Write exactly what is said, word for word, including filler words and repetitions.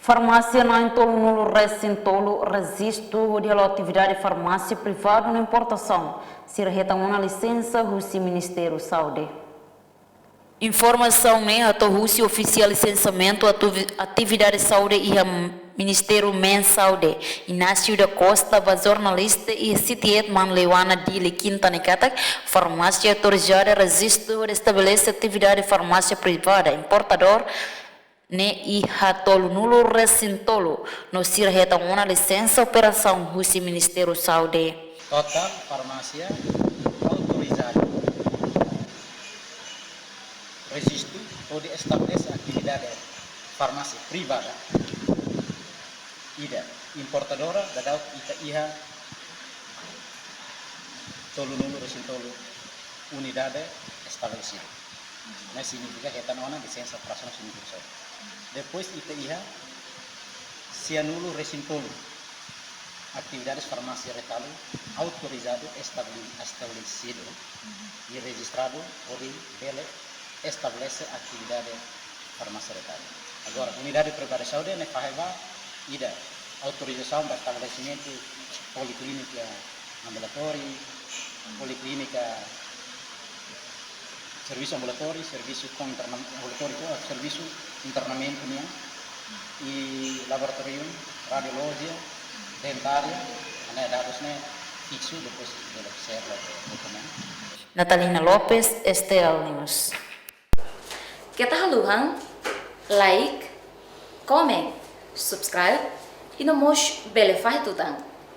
Farmásia na'in tolunulu resin tolu rejistu hodi halo atividade farmásia privadu no importasaun, sira hetan ona lisensa husi Ministériu Saúde. Informasaun ne'e hato'o husi ofisiál lisensiamentu atu-, atividade saúde iha Ministériu Saúde, Inácio da Costa, ba jornalista iha City Ed Manleuana, Dili, Kinta ne'e katak, farmásia autorizada rejistu hodi estabelese atividade farmásia privada, importadór ne'e iha tolunulu resin tolu, no sira hetan ona lisensa operasaun husi Ministériu Saúde. Total farmásia autorizadu rejistu hodi estabelese atividade farmásia privada ida, importadora daudaun ita iha tolunulu resin tolu unidade estabelesidu. Ne'e signifika hetan ona lisensa operasaun signifika. Depois ita iha sianulu resin tolu atividades farmásia retalho autorizadu estabele-, estabelesidu i rejistradu hodi bele estabelese atividade farmásia retalho. Agora, unidade privada saúde ne'e fahe ba ida, autorizasaun ba estabelesimentu poliklínika, ambulatóriu, poliklínika, servisu ambulatóriu, servisu kon interna-, ambulatóriu, eh, servisu internamentu nian, i laboratóriu, radiolojia, dentária, ne'e dadus ne'e fiksu, depois bele share ba dokumentu. Natalina Lopes, S T L News. Keta haluha like, comment, subscribe, i no mós bele fahe tutan.